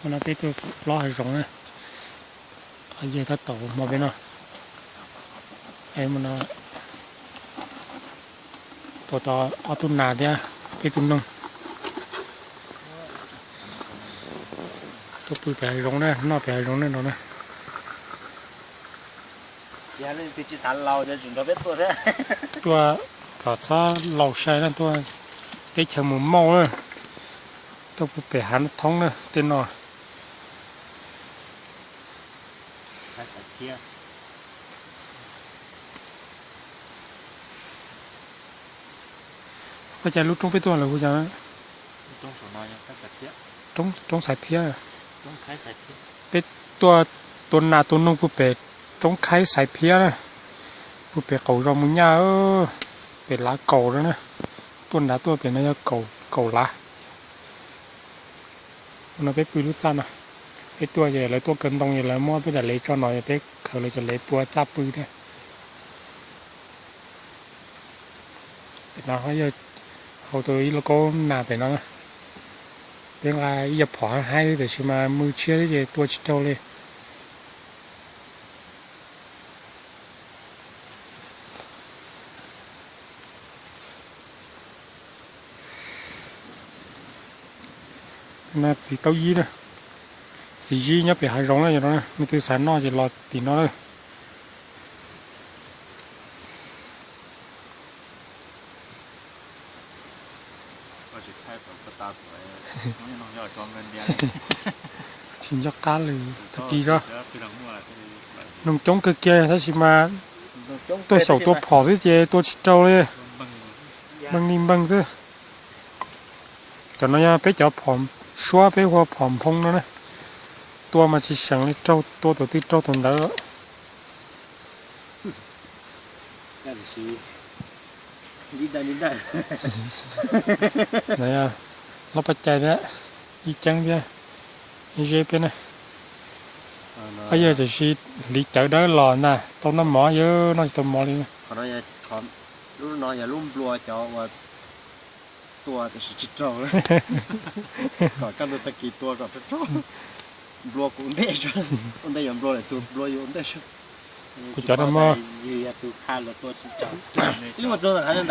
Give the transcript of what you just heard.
Ua no peb tuaj plob hav zoov na, yawg tab tom ua hmo peb no. Ua no tua tau ob tug nas thiab peb tug noog. Tuaj pw pem hav zoov na, noj pem hav zoov na no na. Tuaj kom txhob laus sai na, tuaj teb chaws mus mauj na, tuaj pem hav thoob na tej no. Koj cas lub roob peb tuaj lawm hu cas? Roob Xais Phiab. Peb tuaj tua nas tua noog pug pem roob Khaib Xais Phiab na, pug pem qaum zos Mus Nyaj, pem lav kaum na. Tuaj nrad tuaj pem no yog kaum lav. No peb pw lub txaj no, peb tuaj ces lawv tuaj kaw ntoo ces lawv muab peb daim lev tso no, peb khaws lawv cov lev pua txaj pw thiab. Pem no yog hau tau ib lauj kaub nas pem no. Peb nqa ib co phom haib tiam sis mas mws tshiab thiab ces tua tsis raug li. No txiv taub yib na, txiv zib nyob pem hav zoov na, yog no leej twg xav noj ces los tim no lawm. Tsis nco qab li, tag kis zog. Noog coob kawg kiag tab sis mas tuaj xyaum tua phom xwb ces tua tsis raug li. Npeeg li npeeg xwb. Cov no yog peb cov phom suab, peb hu ua phom nphoo no na. Tua mas tsis seem li, raug tua thaum twg raug thaum ntawd. Loj paj cai thiab, ib ceeb thiab, ib zeb peb na. Yog tiam sis hliv cawv dawb los na, tau noj mov, yog noj tsis tau mov li. Lub no yog lub nplua cov uas tua tiam sis tsis raug. Kom kaj ntug tag kis tua kom raug. Nplua kuv ntej, ua ntej yuav nplua lawm tus nplua yus ua ntej. Kuv cov no mas ib mus txog ntawm hav ntawd